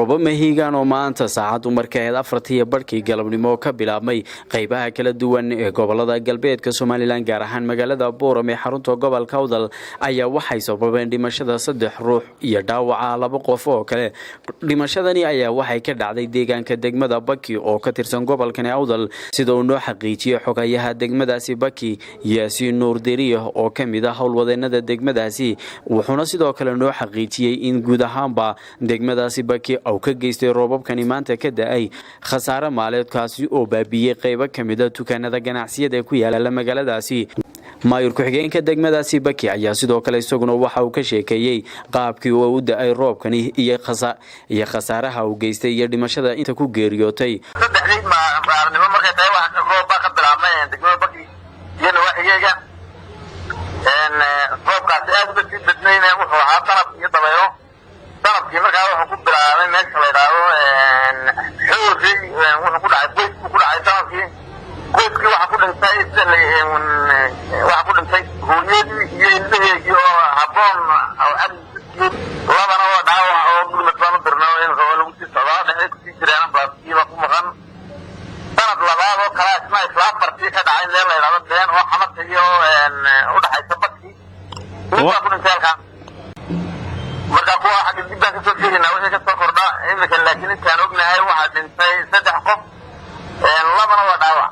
Roobab mahiigaan oo maanta saacaddu markay ahayd 4:30 galabnimo ka bilaabmay qaybaha kala duwan ee gobolada galbeedka Somaliland, gaar ahaan magaalada Boorama ee xarunta gobolka Awdal, ayaa waxay sababeen dhimashada saddex ruux iyo dhaawaca laba qof oo kale. Dhimashadani ayaa waxay ka dhacday deegaanka degmada Baki oo ka tirsan gobolkani Awdal, sida uu noo xaqiijiyey xogayaha degmadaasi Baki, Yaasiin Nuur Deriya, oo ka mid ah howlwadeenada degmadaasi. Wuxuuna sidoo kale noo xaqiijiyey in guud ahaanba degmadaasi Baki uu ka geystay roobabkani maanta ka da'ay khasaare maaleedkaasi oo baabiiyey qaybo ka mid ah dukaanada ganacsiyada ee ku yaala magaaladaasi. Maayur ku-xigeenka degmadaasi Baki ayaa sidoo kale isaguna waxa uu ka sheekeeyey qaabkii uu u da'ay roobkani iyo khasaaraha uu geystay iyo dhimashada inta ku geeriyootay. Saddexdii maalinimo markay tahay wax roob baa ka bilaabmay degmada Baki iyo nawaaxigeega. Roobkaasi aad uga sii badnayna, wuxuu ahaa danab iyo dabaylo. Danabkii markaa wuxuu ku bilaabay meesha la yidhaahdo Xoori. Wuxuu ku dhacay qoys buu ku dhacay danabkii. Qoyskii waxaa ku dhintay hooyadii iyo ilmaheegii oo habboon, labana waa dhaawac oo gurmad baan u dirnay oo in lagu sii socdaa, dhexday kusii jireen, ambulaaskiiba ku maqan. Sanad labaad oo kale isna isla 4tii ka dhacay meel la yidhahdo Been oo Xamasa iyo udhaxaysa Baki. Mid baa ku dhintay halkaa. Marka kuwa xagga dib baan kasoo sheegaynaa wixii kasoo kordha imika, laakiin intaan ognahay waxaa dhintay saddex qof, labana waa dhaawac.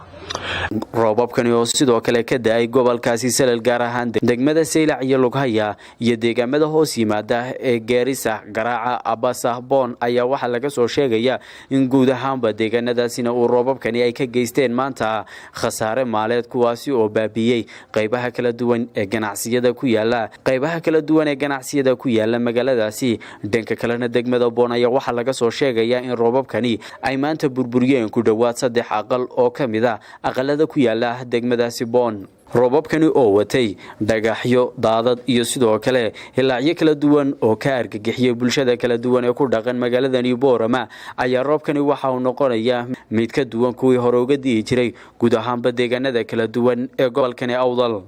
Roobabkani oo sidoo kale ka da'ay gobolkaasi Salal, gaar ahaan degmada Saylac iyo Lughaya iyo deegaamada hoos yimaada ee Gaarisa, Garaaca, Abasa, Boon, ayaa waxaa laga soo sheegaya in guud ahaanba deegaanadaasina uu roobabkani ay ka geysteen maanta khasaare maaleed, kuwaasi oo baabiiyey qaybaha kala duwan ee ganacsiyada ku yaala qaybaha kala duwan ee ganacsiyada ku yaala magaaladaasi. Dhanka kalena, degmada Boon ayaa waxaa laga soo sheegaya in roobabkani ay maanta burburiyeen ku dhowaad saddex aqal oo ka mid ah aqalada ku yaala degmadaasi Boon. Roobabkani oo watay dhagaxyo, daadad iyo sidoo kale hilaacyo kala duwan oo ka argagixiyay bulshada kala duwan ee ku dhaqan magaaladani Boorama ayaa roobkani waxa uu noqonayaa mid ka duwan kuwii hore uga di'i jiray guud ahaanba deegaanada kala duwan ee gobolkani Awdal.